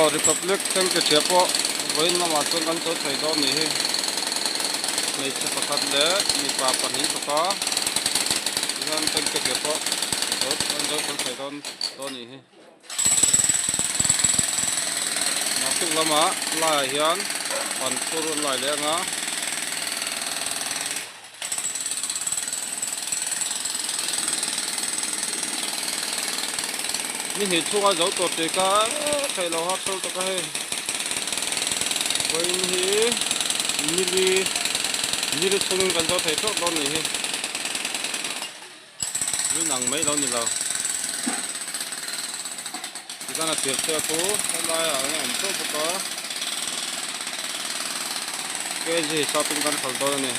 Republic tanki ṭhia pawh vawiin lamah chuan kan chaw thei dawn nih hi hmeichhe pakhat leh mipa pahnih bawk a tihian tanki ṭhia pawh an zo fel thei dawn dawn nih hi. Naktuk lamah laiah hian pan thur an lai leh ang a. Ni hnih chhunga zo tur tih kha theih lo har sawl tak a hei. Vawiin hi nili nili chhungin kan zo thei tawk dawn a nih hi. Rin ang mai lo ni lo. Tikhan a tir chhiat chu helaiah an awm teuh bawk a. Kg hisapin kan hralh dawn a ni.